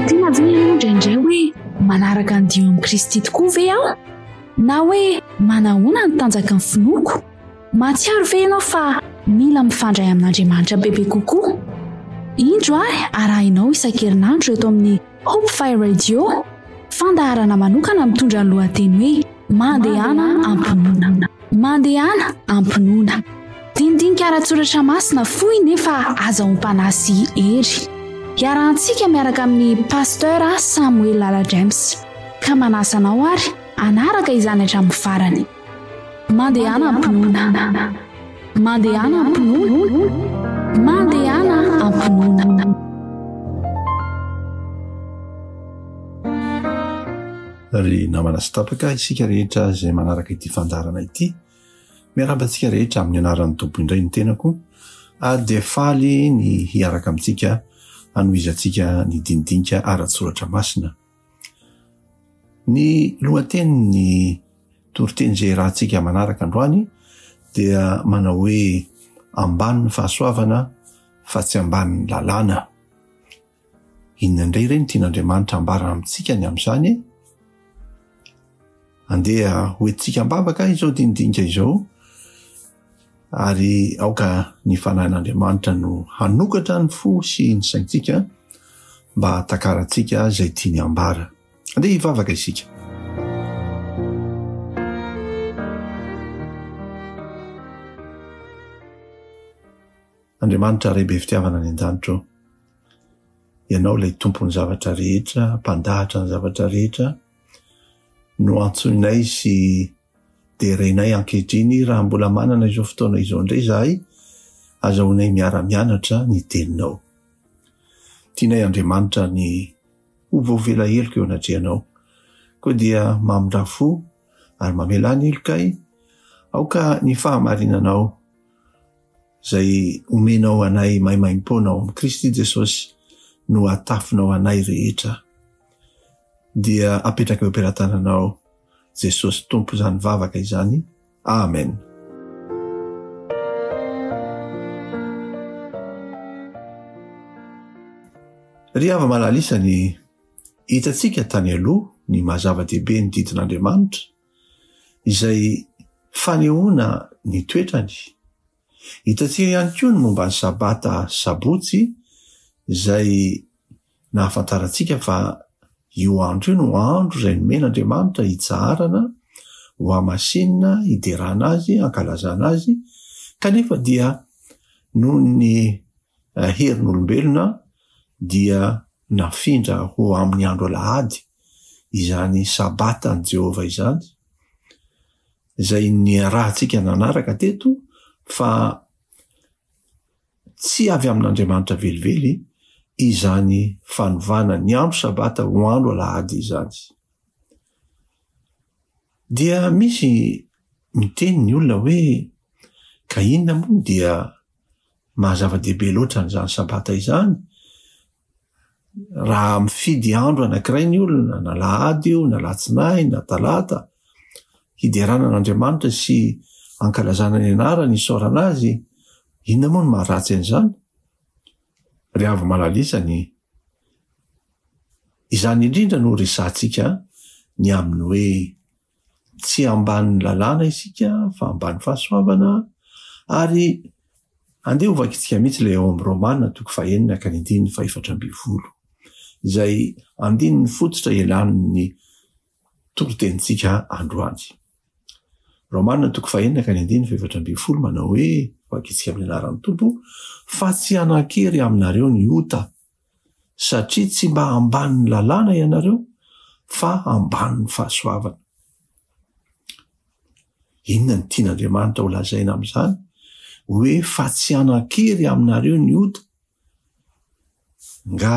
Manontany tena ve ianao indraindray hoe manaraka ny dia eo amin'i Kristy tokoa ve aho? Na hoe manahoana ny tanjaky ny finoako? Mahatsiaro ve ianao fa mila mifandray amin'Andriamanitra bebe kokoa? Indro ary arahinao isan-kerinandro eto amin'ny Hope Fire Radio, fandaharana manokana mitondra ny lohateny hoe Mandehana am-pinoana. Mandehana am-pinoana. Dinidinika ara-tsoratra masina fohy nefa azahoam-panahy sy hery. Iarahantsika miaraka amin'ny Pasteur Samuel Lala James. Ka manasa anao ary hanaraka izany hatramin'ny farany. Mandehana am-pinoana. Mandehana am-pinoana. Mandehana am-pinoana. Ry namana sy tapaka, isika rehetra izay manaraka ity fandaharana ity, miarahaba antsika rehetra amin'ny anaran'ny Tompo indray ny tenako, ary dia faly ny hiaraka amintsika hanohizantsika ny dinidinika ara-tsoratra masina. Ny lohatenin'ny toriteny izay iarahantsika manaraka androany dia manao hoe ambanin'ny fahasoavana fa tsy ambanin'ny lalàna. Inona indray re no tian'Andriamanitra ambara amintsika ny amin'izany e? Andeha hoentintsika am-bavaka izao dinidinika izao ary aoka ny Fanahin'Andriamanitra no hanokatra ny fo sy ny saintsika mba hahatakarantsika izay tiany hambara. Andeha hivavaka isika. Andriamanitra Ray be fitiavana any an-danitra ô, Ianao ilay Tompon'ny zavatra rehetra, Mpandahatra ny zavatra rehetra, no antsoinay sy derainay ankehitriny raha mbola manana izao fotoana izao indray izahay, azahoanay miara-mianatra ny Teninao. Tianay Andriamanitra ny ho voavela heloka eo anatrehanao, koa dia mamindrà fo ary mamelà ny helokay, aoka ny fahamarinanao izay omenao anay maimaimpoana ao amin'i Kristy Jesosy no atafinao anay rehetra. Dia apetraka eo am-pelatananao Jesosy Tompo izany vavaka izany. Amen. Ry hava-malala isany, hitantsika tany aloha ny maha zava-dehibe ny didin'Andriamanitra, izay fanehoana ny toetrany. Hitantsika ihany koa ny momba ny Sabata Sabotsy izay nahafantarantsika fa io andro io no andro izay nomen'Andriamanitra hitsaharana, hohamasinina, hiderana Azy, hankalazana Azy, kanefa dia noho ny herin'olombelona dia nafindra ho amin'ny andro alahady izany Sabatan'i Jehovah izany, izay niarahantsika nanaraka teto fa tsy avy amin'Andriamanitra velively izany fanovana ny andro Sabata ho andro alahady izany. Dia misy miteny ny olona hoe ka inona moa dia maha zava-dehibe loatra an'izany Sabata izany? Raha mifidy andro anankiray ny olona, na alahady io, na alatsinainy, na talata, hiderana an'Andriamanitra sy hankalazana ny anarany, hisaorana azy, inona moa no maharatsy an'izany? Ry hava-malalisany, izany indrindra no resahantsika ny amin'ny hoe Tsy ambanin'ny lalàna isika fa ambany fahasoavana ary andeha ho vakintsika mihitsy ilay ao amin'ny Romana toko fahenina ka ny andininy fahefatra ambin'ny folo izay andininy fototra ialàn'ny toritenintsika androany. Romana toko fahenina ka ny andininy fahefatra ambin'ny folo manao hoe vakintsika amin'ny anaran'ny Tompo fa tsy hanan-kery aminareo ny ota satria tsy mba ambanin'ny lalàna ianareo fa ambanin'ny fahasoavana. Inona no tian'Andriamanitra ho lazaina amin'izany? Hoe fa tsy hanan-kery aminareo ny ota? Nga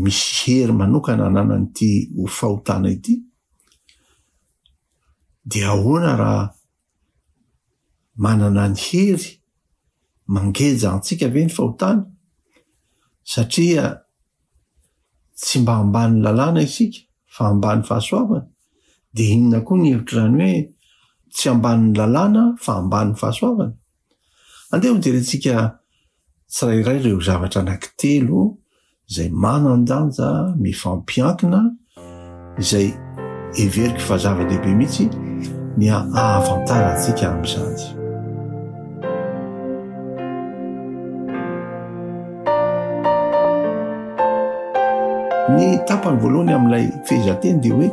misy hery manokana ananan'ity ho fahotana ity? Dia ahoana raha Manana ny hery mangeja antsika ve ny fahotana? Satria tsy mba ambany lalàna isika fa ambany fahasoavana, dia inona koa ny hevitr'izany hoe tsy ambanin'ny lalàna fa ambany fahasoavana? Andeha hojerentsika tsirairay ireo zavatra anankitelo. izay manan-danja, mifampiankina, izay heveriko fa zava-dehibe mihitsy ny hahafantarantsika amin'izany. Ny tapany voalohany amin'ilay fehezanteny dia hoe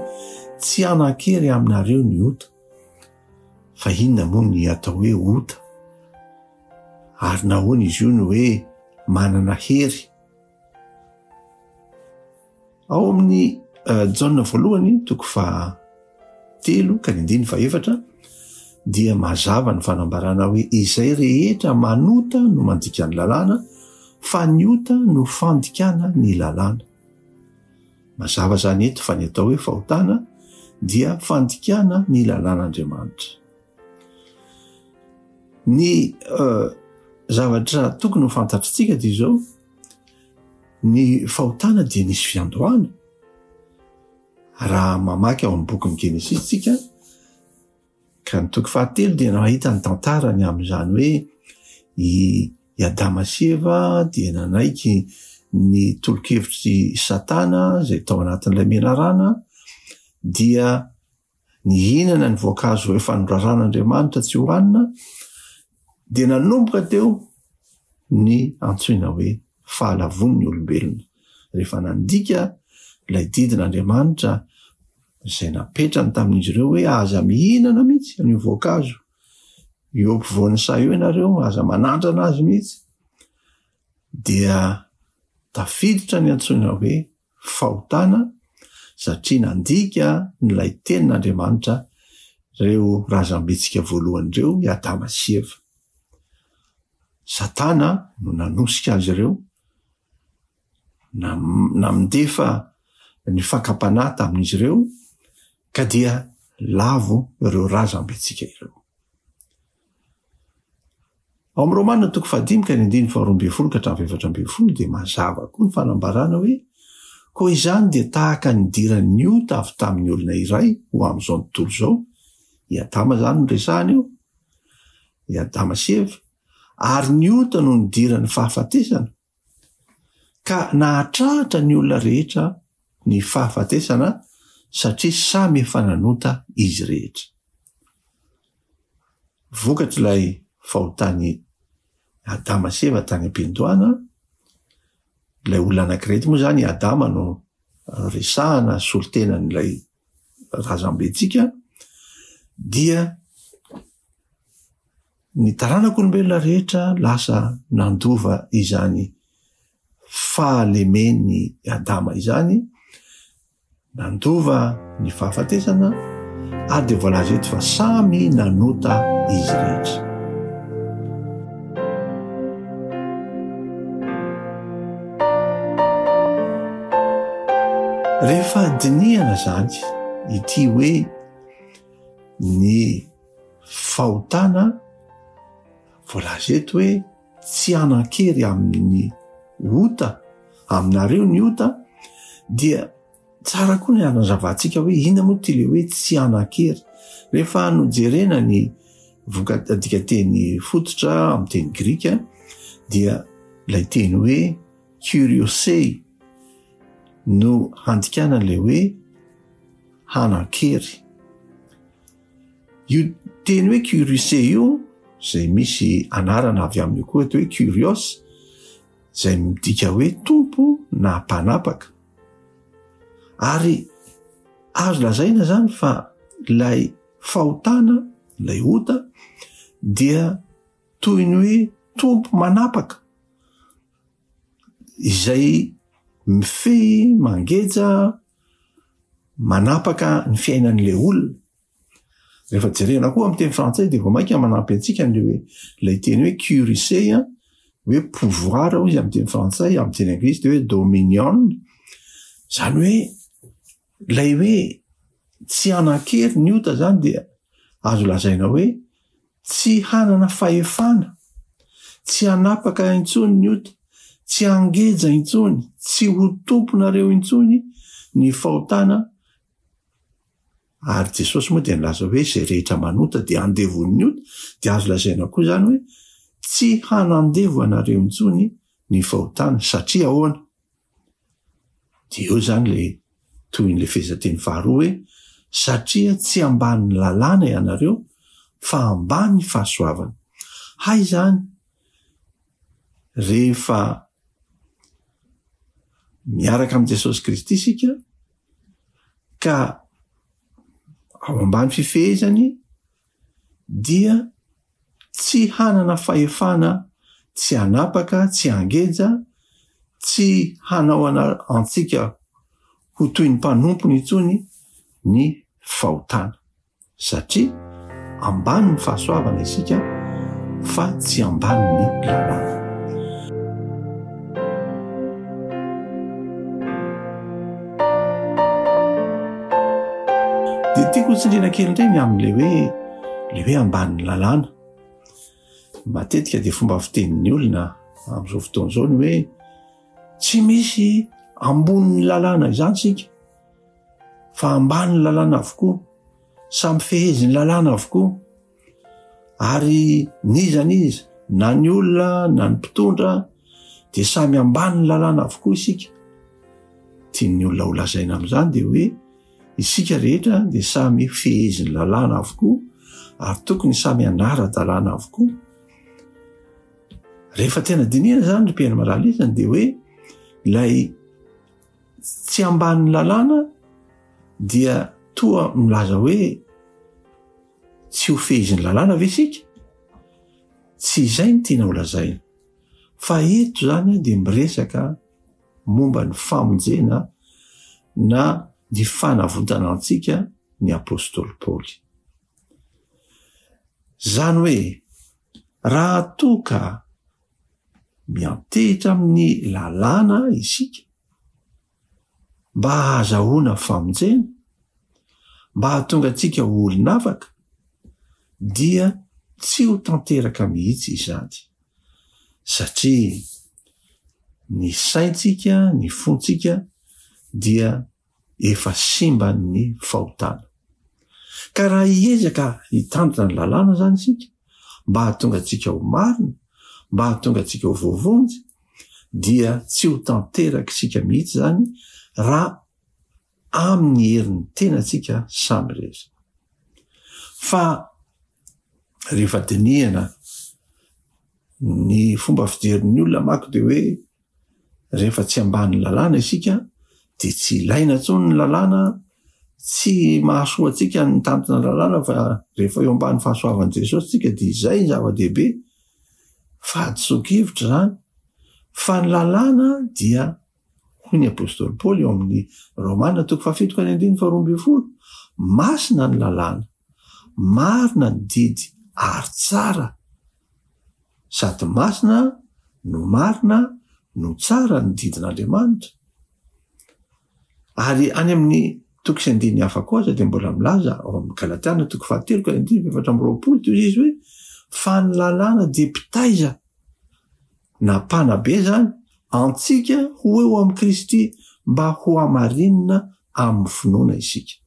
tsy hanan-kery aminareo ny ota. Fa inona moa ny atao hoe ota? Ary nahoana izy io no hoe manana hery? Ao amin'ny eh, Jaona voalohany toko faha telo ka ny andininy fahefatra dia mazava ny fanambarana hoe izay rehetra manota no mandika ny lalàna fa ny ota no fandikana ny lalàna. Mazava izany eto fa ny atao hoe fahotana dia fandikana ny lalàn'Andriamanitra. Ny eh, zavatra tokony ho fantatritsika dia izao, ny fahotana dia nisy fiandohana. Raha mamaky ao amin'ny bokin'ny Genesisy tsika, ka ny toko fahatelo dia nahita ny tantara ny amin'izany hoe i i Adama sy Eva dia nanaiky ny tolo-kevitr'i Satana izay tao anatin'ilay menarana dia nihinana ny voankazo efa noraran'Andriamanitra tsy hohanina dia nanomboka teo ny antsoina hoe fahalavoan'ny olombelona rehefa nandika ilay didin'Andriamanitra izay napetrany tamin'izy ireo hoe aza mihinana mihitsy an'io voankazo eo ampovoan'ny saha eo ianareo, aza manandrana azy mihitsy, dia tafiditra ny antsoina hoe fahotana satria nandika n'ilay tenin'Andriamanitra ireo razambetsika voalohany ireo, i Adama sy Eva. Satana no nanosika azy ireo, namindefa ny fakam-panahy tamin'izy ireo, ka dia lavo ireo razambetsika ireo. Ao amin'ny Romana toko fahadimy ka ny andininy faharoa ambin'ny folo ka hatramin'ny fahefatra ambin'ny folo dia mazava koa ny fanambarana hoe koa izany dia tahaka ny nidiran'ny ota avy tamin'ny olona iray ho amin'izao tontolo izao, i Adama izany no resahana eo, i Adama sy Eva, ary ny ota no nidiran'ny fahafatesana, ka nahatratra ny olona rehetra ny fahafatesana satria samy efa nanota izy rehetra. Vokatr'ilay fahotan'i Adama sy Eva tany am-piandohana, ilay olona anankiray ity moa izany i Adama no resahana solontenan'ilay razambentsika dia ny taranak'olombelona rehetra lasa nandova izany fahalemen'i Adama izany Nandova ny fahafatesana ary dia voalaza eto fa samy nanota izy rehetra. Rehefa dinihana izany ity hoe ny fahotana voalaza eto hoe tsy hanan-kery amin'ny ota, aminareo ny ota, dia tsara koa ny hanazavantsika hoe inona moa ity le hoe tsy hanan-kery. Rehefa nojerena ny voka- dikanteny fototra amin'ny teny grika dia ilay teny hoe kuriosei no handikana ilay hoe hanan-kery. Io teny hoe curiosé io, izay misy anarana avy amin'io koa eto hoe kurios, izay midika hoe tompo na mpanapaka. Ary azo lazaina izany fa ilay fahotana, ilay ota, dia toy ny hoe tompo manapaka, izay mifehy, mangeja, manapaka ny fiainan'ilay olona. Rehefa jerena koa amin'ny teny frantsay dia vao mainka manampy antsika ny hoe ilay teny hoe curice hoe pouvoir hoy izy amin'ny teny frantsay, amin'ny teny anglisy dia hoe dominion. Izany hoe ilay hoe tsy hanan-kery ny ota izany dia azo lazaina hoe Tsy hanana fahefana, tsy hanapaka intsony ny ota, tsy hangeja intsony, tsy ho tomponareo intsony ny fahotana, ary Jesosy moa dia nilaza hoe izay rehetra manota dia andevon'ny ota, dia azo lazaina koa izany hoe tsy hanandevo anareo intsony ny fahotana, satria ahoana? Dia eo izany ilay tohin'ilay fehezanteny faharoa hoe, Satria tsy ambanin'ny lalàna ianareo fa ambany fahasoavana. Hay izany rehefa miaraka amin'i Jesosy Kristy isika ka ao ambany fifehezany dia tsy hanana fahefana tsy hanapaka, tsy hangeja, tsy hanao antsika ho toy ny mpanompony intsony ny fahotana. Satria ambanin'ny fahasoavana isika fa tsy ambanin'ny lalàna. Dia tiako hotsindriana kely indray ny amin'ilay hoe ilay hoe ambanin'ny lalàna. Matetika dia fomba fitenin'ny olona amin'izao fotoana izao ny hoe tsy misy ambonin'ny lalàna izany isika fa ambanin'ny lalàna avokoa, samy fehezin'ny lalàna avokoa. Ary n'iza n'iza, na ny olona na ny mpitondra dia samy ambanin'ny lalàna avokoa isika. Tian'ny olona ho lazaina amin'izany dia hoe isika rehetra dia samy fehezin'ny lalàna avokoa ary tokony samy hanara-dalàna avokoa. Rehefa tena dinihana izany ry mpihaino malala isany dia hoe ilay tsy ambanin'ny lalàna dia toa milaza hoe tsy ho fehezin'ny lalàna ve isika? Tsy izay no tiana ho lazaina. Fa eto izany dia miresaka momba ny famonjena na ny fanavotana antsika ny apostoly Paoly. Izany hoe raha toa ka miantehitra amin'ny lalàna isika mba hahazahoana famonjena, mba hahatonga antsika ho olon'afaka, dia tsy ho tanteraka mihitsy izany. Satria ny saintsika, ny fontsika dia efa simban'ny fahotana. Ka raha hiezaka hitandrina ny lalàna izany isika, mba hahatonga antsika ho marina, mba hahatonga antsika ho voavonjy, dia tsy ho tanteraka isika mihitsy izany raha amin'ny herin'ny tenantsika samirery. Fa rehefa dinihana ny fomba fijerin'ny olona manko dia hoe rehefa tsy ambanin'ny lalàna isika dia tsy ilaina intsony ny lalàna, tsy mahasoa antsika ny mitandrina ny lalàna fa rehefa eo ambany fahasoavan'i Jesosy isika dia izay ny zava-dehibe. Fahadisoan-kevitra izany fa ny lalàna dia hoy ny apostoly Paoly eo amin'ny Romana toko fahafito ka ny andininy faharoa ambin'ny folo, masina ny lalàna, marina ny didy ary tsara. Sady masina no marina no tsara ny didin'Andriamanitra. Ary any amin'ny toko sy andininy hafa koa aza dia mbola milaza ao amin'ny Galatiana toko fahatelo ka andininy 24 toy izy hoe fa ny lalàna dia mpitaiza na mpanabe izany antsika ho eo amin'i Kristy mba ho hamarinina amin'ny finoana isika.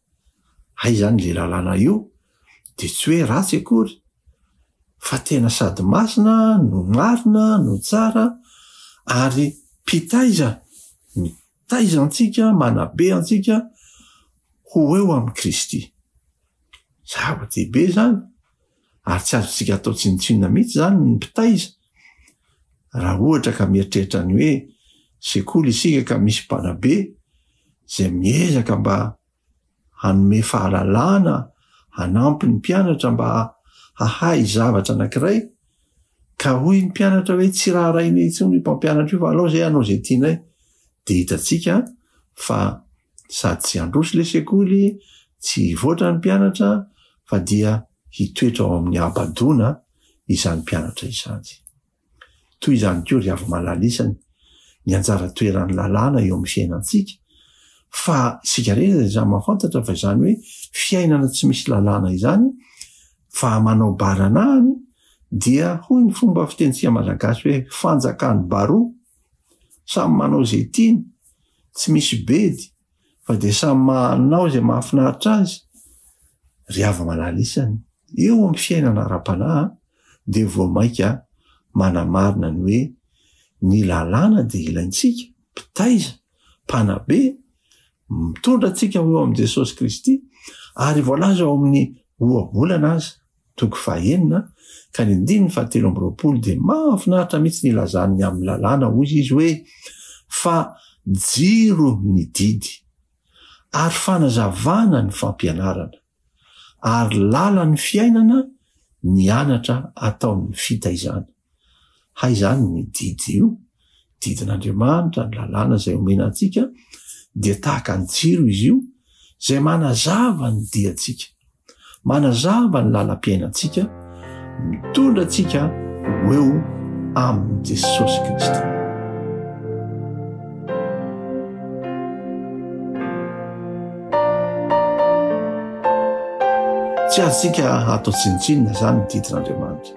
Hay izany ilay lalàna io dia tsy hoe ratsy akory fa tena sady masina no marina no tsara ary mpitaiza, mitaiza antsika, manabe antsika ho eo amin'i Kristy. Zava-dehibe izany ary tsy azontsika atao tsinontsinona mihitsy izany ny mpitaiza. Raha ohatra ka mieritreritra ny hoe sekoly isika ka misy mpanabe izay miezaka mba hanome fahalalana hanampy ny mpianatra mba hahay zavatra anankiray, ka hoy ny mpianatra hoe tsy raharahinay intsony io mpampianatra io fa alao izay hanao izay tianay, dia hitantsika fa sady tsy handroso ilay sekoly, tsy hivoatra ny mpianatra fa dia hitoetra ao amin'ny habadoana izany mpianatra izany. Toy izany koa ry hava-malala isany, ny anjara toeran'ny lalàna eo amin'ny fiainantsika, fa isika rehetra dia samy mahafantatra fa izany hoe fiainana tsy misy lalàna izany fa manao baranahany dia hoy ny fomba fitenintsika malagasy hoe fanjakan'ny baroa, samy manao izay tiany, tsy misy bedy fa dia samy manao izay mahafinaritra azy, ry hava-malala isany, eo amin'ny fiainana ara-panahy dia vao mainka manamarina ny hoe ny lalàna dia ilaintsika, mpitaiza, mpanabe, mitondra antsika ho eo amin'i Jesosy Kristy, ary voalaza ao amin'ny ohabolana aza, toko fahenina ka ny andininy fahatelo amby roapolo dia mahafinaritra mihitsy ny ilazany ny amin'ny lalàna, hoy izy hoe, Fa jiro ny didy, ary fanazavana ny fampianarana, ary lalan'ny fiainana ny anatra ataon'ny fitaizana. Hay izany ny didy io, didin'Andriamanitra, ny lalàna izay omena antsika, dia tahaka ny jiro izy io, izay manazava ny diantsika, manazava ny lalam-piainantsika, mitondra antsika ho eo amin'i Jesosy Kristy. Tsy azontsika atao tsinontsinona izany ny didin'Andriamanitra.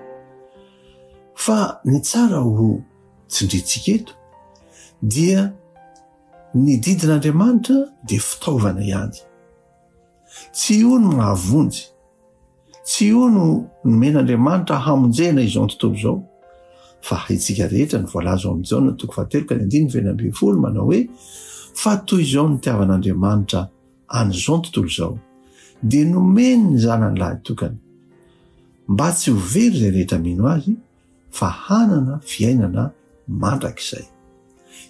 Fa ny tsara ho tsindrintsika eto dia ny didin'Andriamanitra dia fitaovana ihany. Tsy io no mahavonjy. Tsy io no nomen'Andriamanitra hamonjena izao tontolo izao. Fa haintsika rehetra ny voalaza ao amin'ny Jaona toko fahatelo ka ny andininy fahenina ambin'ny folo manao hoe fa toy izao nitiavan'Andriamanitra an'izao tontolo izao dia nomeny ny zanany lahitokana mba tsy ho very izay rehetra mino azy fa hanana fiainana mandrakizay.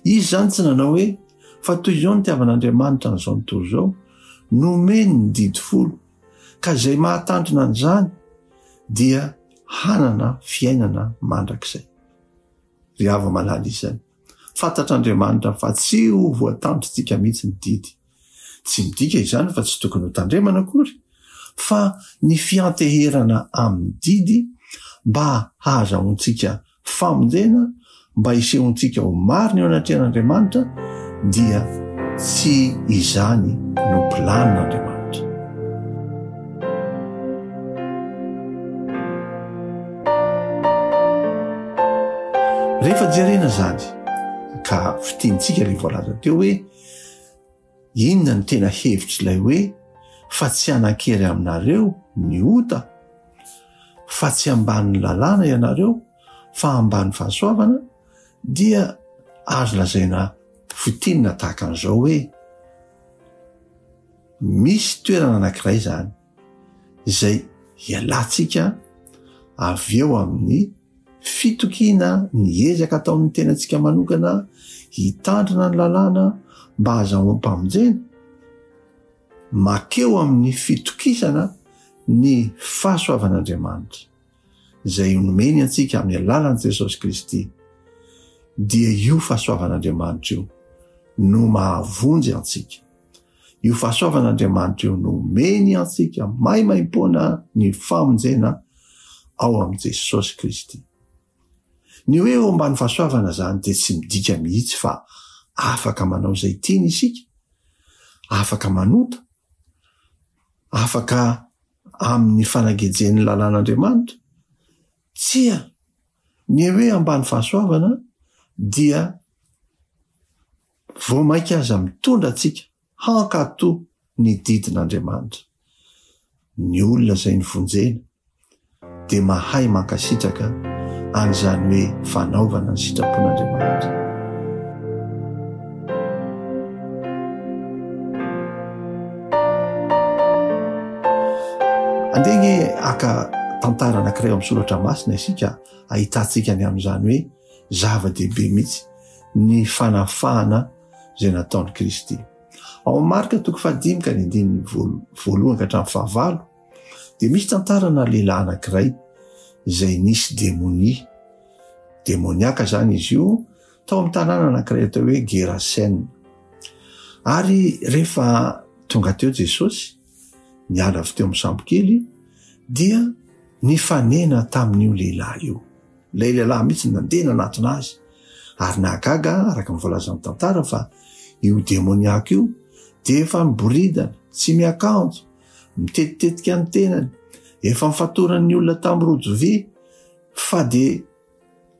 Izy izany tsy nanao hoe fa toy izao nitiavan'Andriamanitra an'izao tontolo izao, nomeny ny didy folo, ka izay mahatandrina an'izany dia hanana fiainana mandrakizay. Ry hava-malala isany, fantatr'Andriamanitra fa tsy ho voatandrintsika mihitsy ny didy. Tsy midika izany fa tsy tokony ho tandremana akory, fa ny fianteherana amin'ny didy mba hahazahoantsika famonjena, mba hisehoantsika ho marina eo anatrehan'Andriamanitra dia tsy izany no planin'Andriamanitra. Rehefa jerena izany ka fitiantsika ilay voalaza teo hoe Inona no tena hevitr'ilay hoe fa tsy hanan-kery aminareo ny ota? Fa tsy ambanin'ny lalàna ianareo fa ambany fahasoavana dia azo lazaina fintinina tahaka an'izao hoe misy toerana anankiray izany izay hialantsika avy eo amin'ny Fitokiana ny ezaka ataon'ny tenantsika manokana hitandrina ny lalàna mba hahazahoam-pamonjena? Makeo amin'ny fitokisana ny fahasoavan'Andriamanitra, izay nomeny antsika amin'ny alalan'i Jesosy Kristy, dia io fahasoavan'Andriamanitra io no mahavonjy antsika. Io fahasoavan'Andriamanitra io no omeny antsika maimaimpoana ny famonjena ao amin'i Jesosy Kristy. Ny hoe eo ambany fahasoavana izany dia tsy midika mihitsy fa afaka manao izay tiany isika, afaka manota, afaka amin'ny fanagejen'ny lalàn'Andriamanitra. Tsia, ny hoe ambany fahasoavana dia Vao mainka aza mitondra antsika hankatò ny didin'Andriamanitra. Ny olona izay novonjena dia mahay mankasitraka an'izany hoe fanaovana ny sitrapon'Andriamanitra. Andeha ange haka tantara anankiray ao amin'ny soratra masina isika ahitantsika ny amin'izany hoe zava-dehibe mihitsy ny fanafahana izay nataon'i Kristy. Ao amin'ny Marka toko fahadimy ka ny andininy voalohany ka hatramin'ny fahavalo dia misy tantarana lehilahy anankiray izay nisy demonia. Demoniaka izany izy io tao amin'ny tanàna anankiray atao hoe Gerasena. Ary rehefa tonga teo Jesosy, niala avy teo amin'ny sambokely, dia nifanena tamin'io lehilahy io. Ilay lehilahy mihitsy no nandeha nanatona azy. Ary nahagaga, araka ny voalazan'ny tantara, fa io demoniaka io dia efa miboridana, tsy miakanjo, mitetitetika ny tenany, efa nifatoran'ny olona tamin'ny rojo vy, fa dia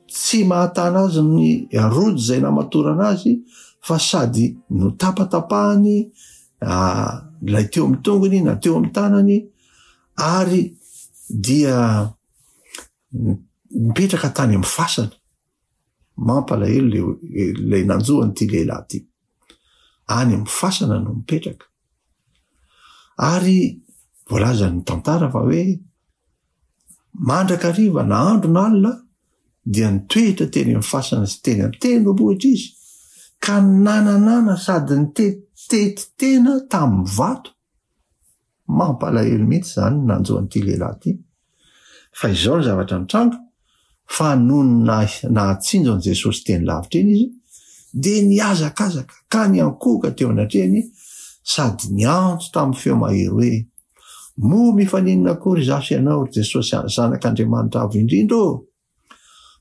tsy mahatana azy ny rojo izay namatorana azy, fa sady notapatapahany ilay teo amin'ny tongony na teo amin'ny tanany, ary dia Nipetraka tany amin'ny fasana. Mampalahelo ilay nanjo an'ity lehilahy ity. Any amin'ny fasana no mipetraka. Ary voalazan'ny tantara fa hoe mandrakariva na andro na alina dia nitoetra teny amin'ny fasana sy teny an-tendrombohitra izy ka nananana sady nitetitety tena tamin'ny vato. Mampalahelo mihitsy izany ny nanjo an'ity lehilahy ity. Fa izao ny zavatra nitranga, fa nony nahatsinjo an'i Jesosy teny lavitra eny izy, dia nihazakazaka ka niankohoka teo anatrehany sady niantso tamin'ny feo mahery hoe, Moa mifaninona akory izaho sy ianao, ry Jesosy Zanak'Andriamanitra Avo Indrindra ô?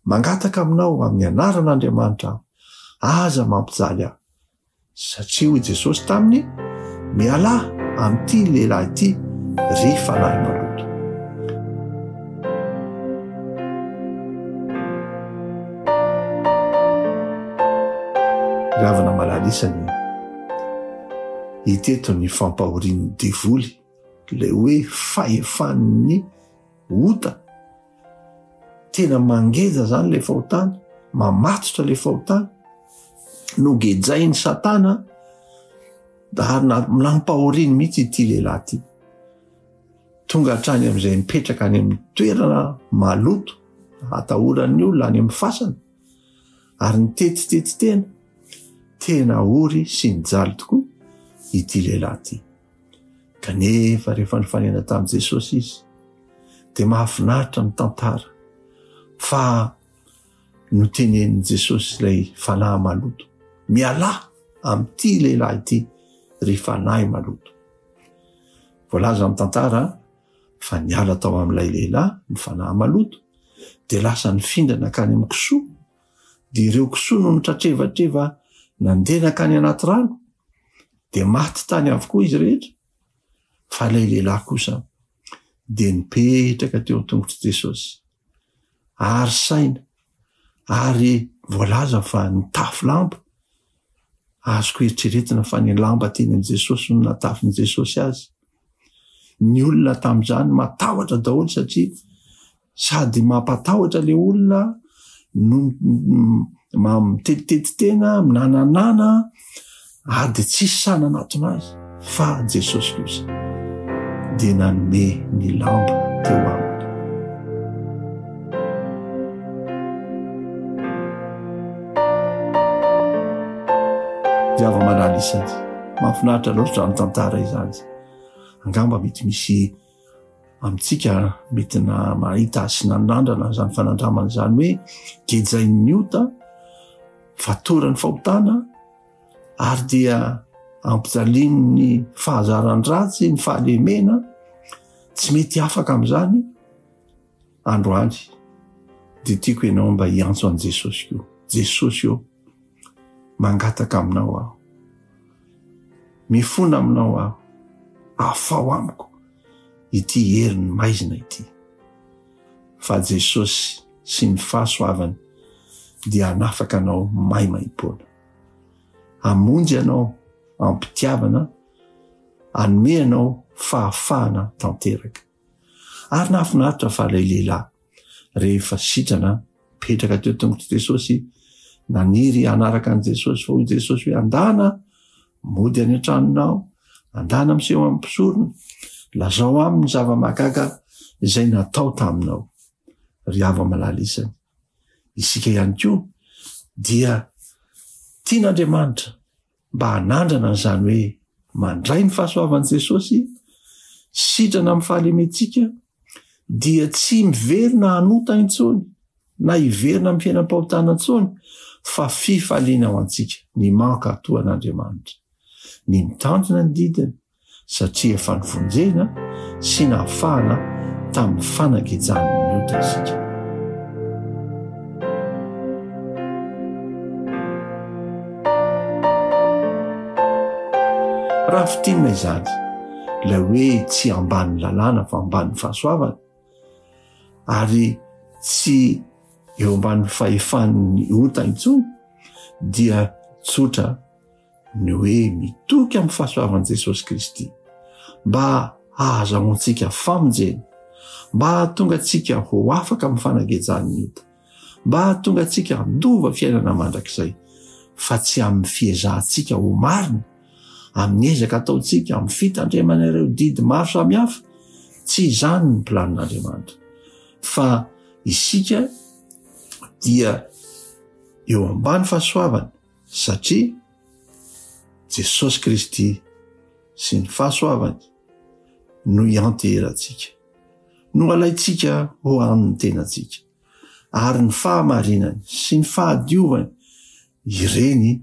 Mangataka aminao amin'ny anaran'Andriamanitra aho, aza mampijaly ahy. Satria hoy Jesosy taminy, Mialà amin'ity lehilahy ity, ry fanahy maloto. Ry havana malala isany, hita eto ny fampahorian'ny devoly, ilay hoe fahefan'ny ota. Tena mangeja zany le fahotana, mamatotra le fahotana. Nogejain'i Satana ary nampahoriany mihitsy ity lehilahy ity. Tonga hatrany amin'izay mipetraka any amin'ny toerana maloto, atahoran'ny olona any amin'ny fasana, ary nitetitety tena. Tena ory sy nijaly tokoa ity lehilahy ity. Kanefa rehefa nifanena tamin'i Jesosy izy, dia mahafinaritra ny tantara fa notenenin'i Jesosy ilay fanahy maloto, Mialà amin'ity lehilahy ity, ry fanahy maloto. Voalaza amin'ny tantara fa niala tao amin'ilay lehilahy ny fanahy maloto, dia lasa nifindra nankany amin'ny kisoa, dia ireo kisoa no nitratrevatreva nandeha nankany anaty rano, dia maty tany avokoa izy rehetra. Fa ilay lehilahy kosa dia nipetraka teo an-tongotr'i Jesosy, ary saina, ary voalaza fa nitafy lamba. Azoko eritreretina fa ny lamba teny amin'i Jesosy no natafin'i Jesosy azy. Ny olona tamin'izany matahotra daholo satria Sady mampatahotra le olona no mitetitety tena, minananana ary dia tsisy sahy nanatona azy fa Jesosy kosa dia nanome ny lamba teo aminy. Zava-manala isany. Mahafinaritra loatra izany tantara izany. Angamba mety misy amintsika mety na mahita sy nanandrana izany fanandramana izany hoe gejain'ny ota, fatoran'ny fahotana ary dia ampijalian'ny fahazaran-dratsy, ny fahalemena, tsy mety afaka amin'izany androany dia tiako ianao mba hiantso an'i Jesosy koa. Jesosy ô, mangataka aminao aho. Mifona aminao aho. Afaho amiko ity herin'ny maizina ity. Fa Jesosy sy ny fahasoavany dia hanafaka anao maimaimpoana. Hamonjy anao am-pitiavana, hanome anao fahafahana tanteraka. Ary nahafinaritra fa ilay lehilahy rehefa sitrana Mipetraka teo tongotr'i Jesosy, naniry hanaraka an'i Jesosy, fa hoy Jesosy hoe, Andana, mody any an-tranonao, andana miseho amin'ny mpisorona, lazao aminy ny zava-mahagaga izay natao taminao. Ry hava-malala isany, isika ihany koa dia tian'Andriamanitra mba hanandrana an'izany hoe mandray ny fahasoavan'i Jesosy, sitrana amin'ny fahalementsika, dia tsy miverina hanota intsony na hiverina amin'ny fiainam-pahotana intsony fa fifaliana ho antsika ny mankatò an'Andriamanitra, ny mitandrina ny didiny, satria efa novonjena sy nahafahana tamin'ny fanagejan'ny ota isika. Raha fintinina izany, ilay hoe tsy ambanin'ny lalàna fa ambanin'ny fahasoavana, ary tsy eo ambanin'ny fahefan'ny ota intsony, dia tsotra ny hoe mitoky amin'ny fahasoavan'i Jesosy Kristy mba hahazahoantsika famonjena, mba hahatonga antsika ho afaka amin'ny fanagejan'ny ota, mba hahatonga antsika handova fiainana mandrakizay, fa tsy amin'ny fiezahantsika ho marina. amin'ny ezaka ataontsika, amin'ny fitandremana ireo didy maro samihafa. Tsy izany ny planin'Andriamanitra. Fa isika dia eo ambany fahasoavana satria Jesosy Kristy sy ny fahasoavany no ianteherantsika, no alaintsika ho an'ny tenantsika, ary ny fahamarinany sy ny fahadiovany ireny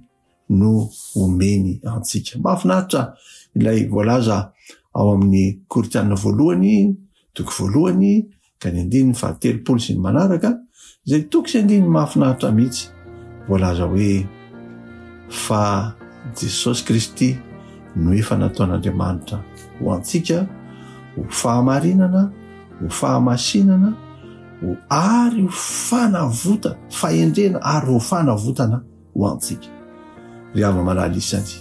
no omeny antsika. Mahafinaritra ilay voalaza ao amin'ny Korintiana voalohany, toko voalohany, ka ny andininy fahatelopolo sy ny manaraka, izay toko sy andininy mahafinaritra mihitsy, voalaza hoe fa Jesosy Kristy no efa nataon'Andriamanitra ho antsika ho fahamarinana, ho fahamasinana, ho ary ho fanavotana, fahendrena ary ho fanavotana ho antsika. Ry hava-malala isany,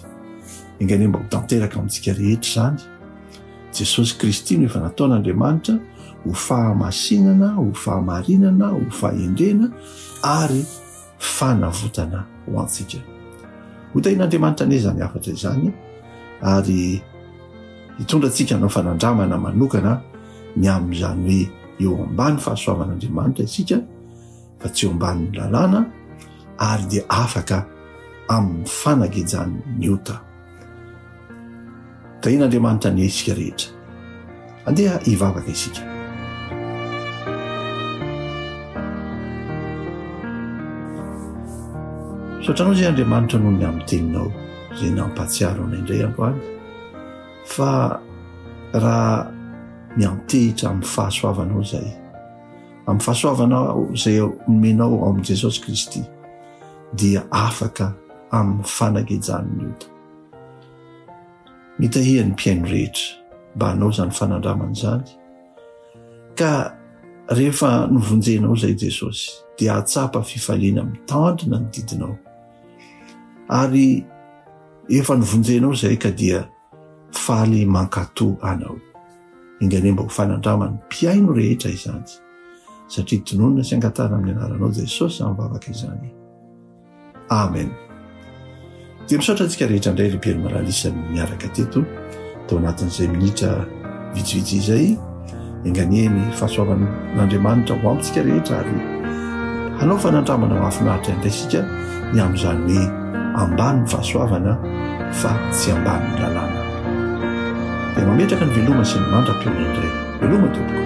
enga anie mba ho tanteraka amintsika rehetra izany. Jesosy Kristy no efa nataon'Andriamanitra ho fahamasinana, ho fahamarinana, ho fahendrena ary fanavotana ho antsika. Ho tahin'Andriamanitra anie izany hafatra izany ary hitondra antsika hanao fanandramana manokana ny amin'izany hoe eo ambany fahasoavan'Andriamanitra isika fa tsy eo ambanin'ny lalàna ary dia afaka amin'ny fanagejan'ny ota. Tahian'Andriamanitra anie isika rehetra. Andeha hivavaka isika. Misaotra anao izay Andriamanitra noho ny amin'ny teninao izay nampahatsiaro anay indray androany fa raha miantehitra amin'ny fahasoavanao izay Amin'ny fahasoavana izay omenao ao amin'i Jesosy Kristy dia afaka amin'ny fanagejan'ny ota. Mitahia ny mpihaino rehetra mba hanao izany fanandramana izany ka rehefa novonjenao izay Jesosy dia hahatsapa fifaliana mitandrina ny didinao ary efa novonjenao izay ka dia faly mankatò anao. Enga anie mba ho fanandraman'ny mpihaino rehetra izany, satria tononina sy angatahana amin'ny anaranao Jesosy izany vavaka izany. Amen. Dia misaotra antsika rehetra indray ry mpihaino malala isany niaraka teto tao anatin'izay minitra vitsivitsy izay. Enga anie ny fahasoavan'Andriamanitra ho amintsika rehetra ary hanao fanandramana mahafinaritra indray isika ny amin'izany hoe ambany ny fahasoavana fa tsy ambany ny lalàna. Dia mametraka ny veloma sy ny mandra-pihaona indray. Veloma tompoko.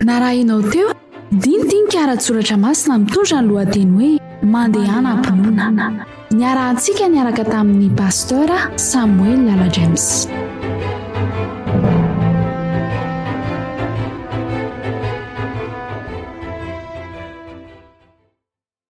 Narahinao teo, dinidinika ara-tsoratra masina mitondra ny lohateny hoe Mandehana am-pinoana. Niarahantsika niaraka tamin'ny Pasteur Samuel Lala James.